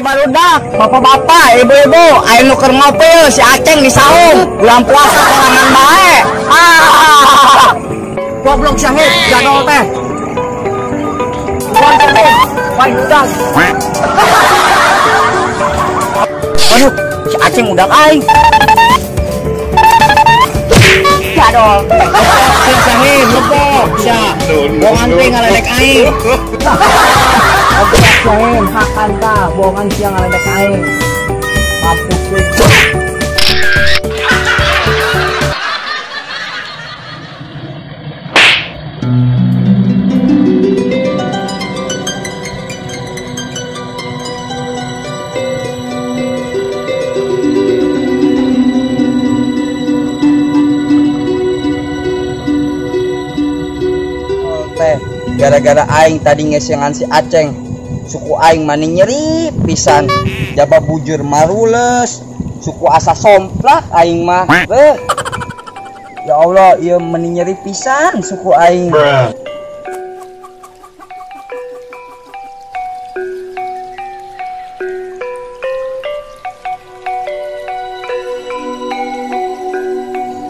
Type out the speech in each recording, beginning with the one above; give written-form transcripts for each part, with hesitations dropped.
Barudak, bapak-bapak, ibu-ibu, ayo nuker ngopi si Aceng di saung, bulan puasa sorangan bae. Ah. Goblok syahid, jadol teh. Udah. Aduh, si Aceng udah aing. Jadol. Sing syahid, lupa, sia. Bohongan teh ngaledek aing. Goblok syahid, hakan ta, bohongan sia ngaledek aing. Mampus lu. Gara-gara aing tadi ngesengan si Aceng, suku aing mani nyeri pisan, jaba bujur marules, suku asa somplak aing mah. Beuh. Ya Allah, ieu meni nyeri pisan suku aing.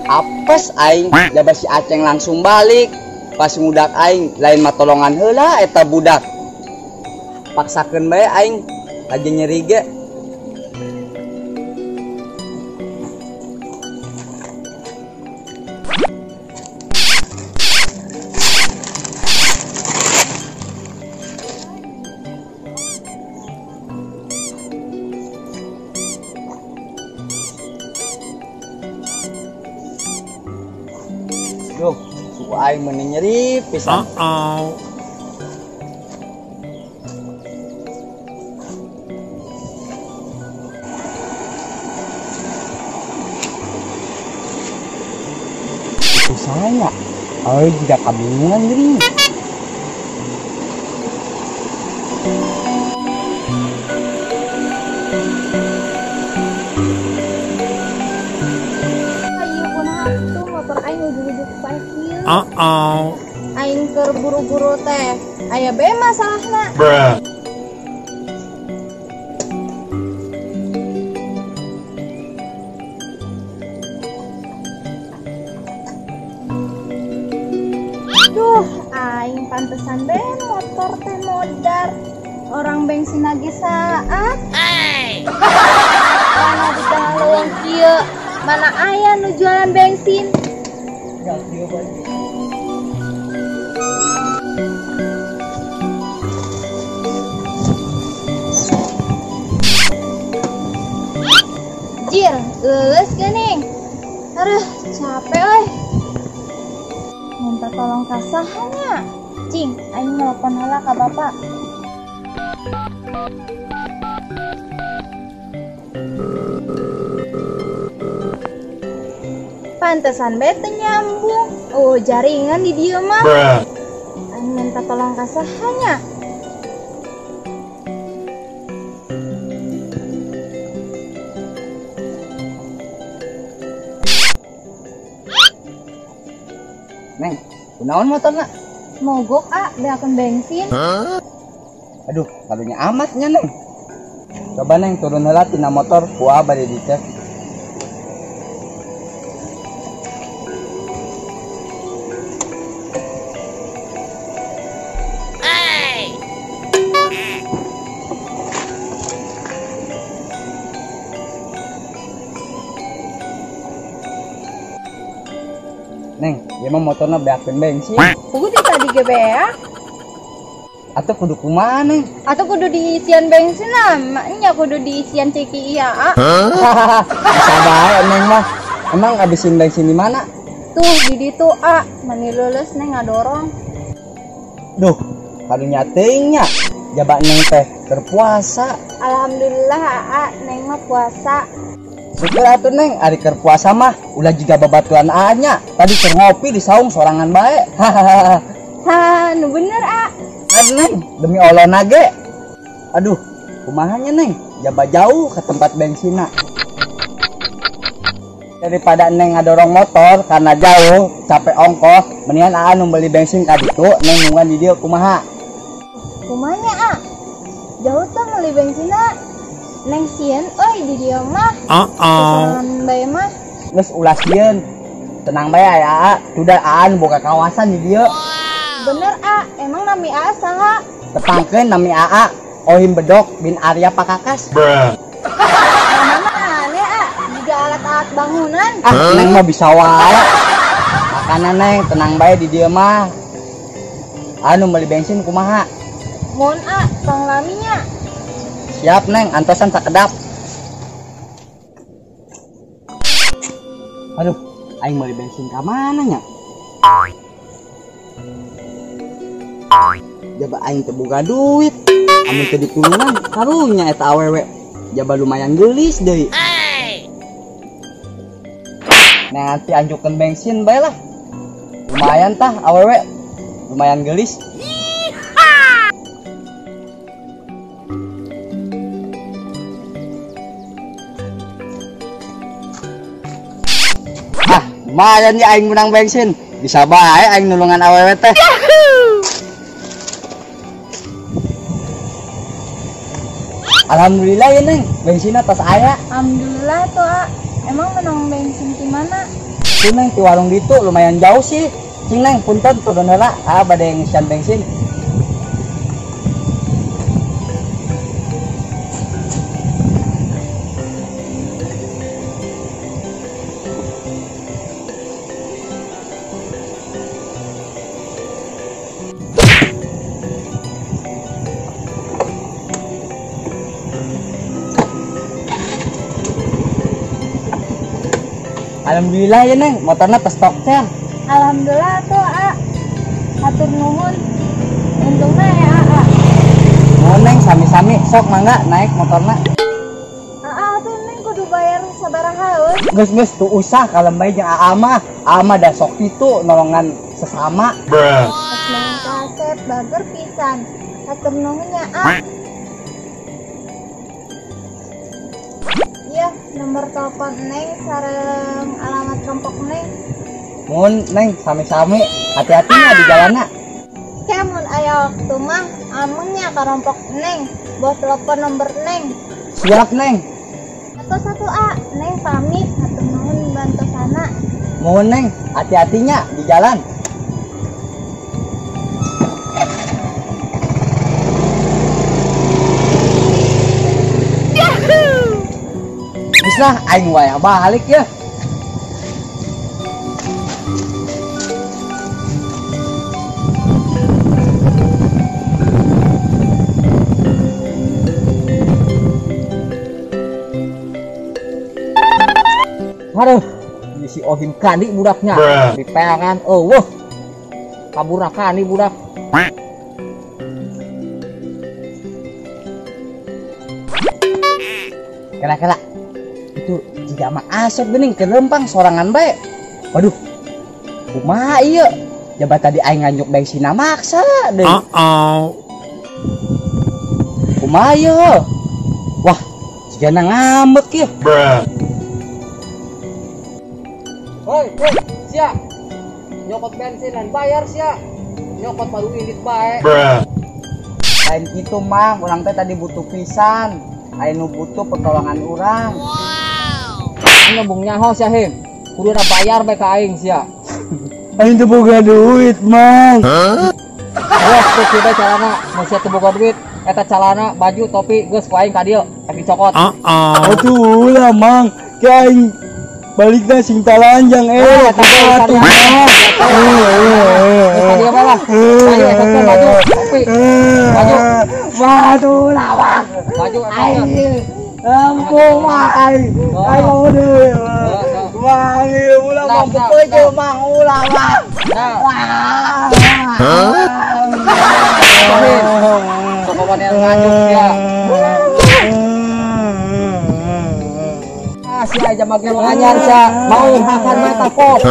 Apes aing, jaba si Aceng langsung balik. Pas ngudak aing lain mah tolongan heula eta budak. Paksakeun bae aing aja nyeri ge. Duh, suku aing meni nyeri pisan. Itu saya, aing juga kabingungan nyeri. Aing keur buru-buru teh, aya be masalahna. Bruh. Duh, aing pantesan be motor teh modar. Orang bensin lagi saat. Mana di tengah leuweung kieu, mana aya nu jualan bensin. Jir, leuleus geuning. Aduh, capek euy. Minta tolong ka saha nya? Cing, aing nelpon heula ka bapak. Pantesan bae teu nyambung. Oh, jaringan di dieu mah. Aing minta tolong ka saha nya? Neng, kunaon motorna? Mogok ah, beakeun bensin. Aduh, karunya amatnya Neng. Coba Neng turun heula tina motor, ku abah bade dicek. Neng, ieu mah motorna beakeun bensin. Kudu di tadi ge beak. Atuh kudu kumaha, Neng? Atuh kudu diisian bensin lah, maknya kudu diisian ceki iya, ah. Bisa bae Neng mah. Emang ngabisin bensin di mana? Tuh, di ditu, ah. Mani leuleus Neng ngadorong. Duh, karunya teuing nya. Jaba Neng teh keur puasa. Alhamdulillah, aa, Neng mah puasa. Syukur atuh Neng, ari keur puasa mah ulah jiga babatuan aa nya. Tadi keur ngopi di saung sorangan bae. Hahaha. Ha, nu bener, a. Aduh Neng, demi Allah nage. Aduh, kumaha nya Neng? Jaba jauh ke tempat bensinna. Daripada Neng ngadorong motor karena jauh, capek ongkos, mendingan aa nu beli bensin ka ditu, Neng nungguan di dieu kumaha? Kumaha nya, a? Jauh teh beli bensinna. Neng sieun euy di dieu mah. Sorangan bae mah. Geus ulah sieun. Tenang bae aya Aa, tudah Aa nu boga kawasan di dieu. Bener A, emang nami Aa saha? Tepangkeun nami Aa, Ohim Bedok bin Arya Pakakas. Nama aneh A, juga alat-alat bangunan. Ah, Neng mah bisa wae. Makanan Neng, tenang bae di dieu mah. Anu meuli bensin kumaha? Mun A, tong laminya. Siap Neng, antosan sakedap. Aduh, aing meuli bensin ka mana nya? Jaba aing teu boga duit. Amun teu ditulungan, karunya eta awewe. Jaba lumayan geulis deui. Neng nanti anjukeun bensin bae lah. Lumayan tah awewe. Lumayan geulis. Ah, lumayan ya aing menang bensin. Bisa bae aing nulungan awewe teh. Alhamdulillah ya Neng, bensinnya tas aya. Alhamdulillah tuh A. Emang menang bensin di mana? Tuh Neng, di warung ditu lumayan jauh sih. Cing Neng, punten turun heula, ah bade ngisian bensin. Alhamdulillah ya Neng, motornya tes tokcer. Alhamdulillah tuh A. Hatur nuhun. Untungnya ya A. Nuhun Neng, sami-sami sok mangga naik motorna. Aa tuh Neng kudu bayar sabaraha euy. Geus geus tuh usah kalem bae jeung Aa mah. Aa mah da sok kitu nolongan sesama. Pas menang kaset bager pisan. Hatur nuhun ya A. Iya, nomor telepon Neng sareng alamat kelompok Neng. Mun Neng, sami-sami, hati-hatinya di jalanna. Ke mun aya waktu mah amengnya ka rompok Neng, bawa telepon nomor Neng. Siap Neng. Atau satu A, Neng pamit, hatur nuhun bantosana. Mun Neng, hati-hatinya di jalan. Geus lah, aing wae balik ya. Aduh, si Ohim kandi budaknya dipeangan, eueuh. Kabur kandi budak. Kela-kela. Itu jika mah Asep geuning keur lempang sorangan bae. Waduh. Kumaha ieu? Jaba tadi aing nganjuk bensin maksa deui. Kumaha ieu? Wah, jigana ngambek ieu. Hoi, hoi, sia. Nyokot bensin dan bayar sia. Nyokot baru indit bae. Lain kitu mah, urang teh tadi butuh pisan. Aya nu butuh pertolongan urang. Wow. Anu bung nyaho sia him. Kuduna bayar bae ka aing sia. Aing teu boga duit, Mang. Wah, teu kieu bae carana, mun sia teu boga duit, eta calana, baju, topi geus ku aing ka dieu, rek dicokot. Atuh ulah, Mang. Ke aing balikna sing talanjang atuh mah. Geus ka dieu bae lah. Baju eta teh baju, topi. Baju. Waduh, lawak. Baju aing. Ampun, aing. Aing mau deui. Wah, ulah mang peupeut jeung mang ulah mang. Hah? Sok kawan yang nganjuk sia. Ah, sia aja make lu anyar sia. Mau hakan mata pop.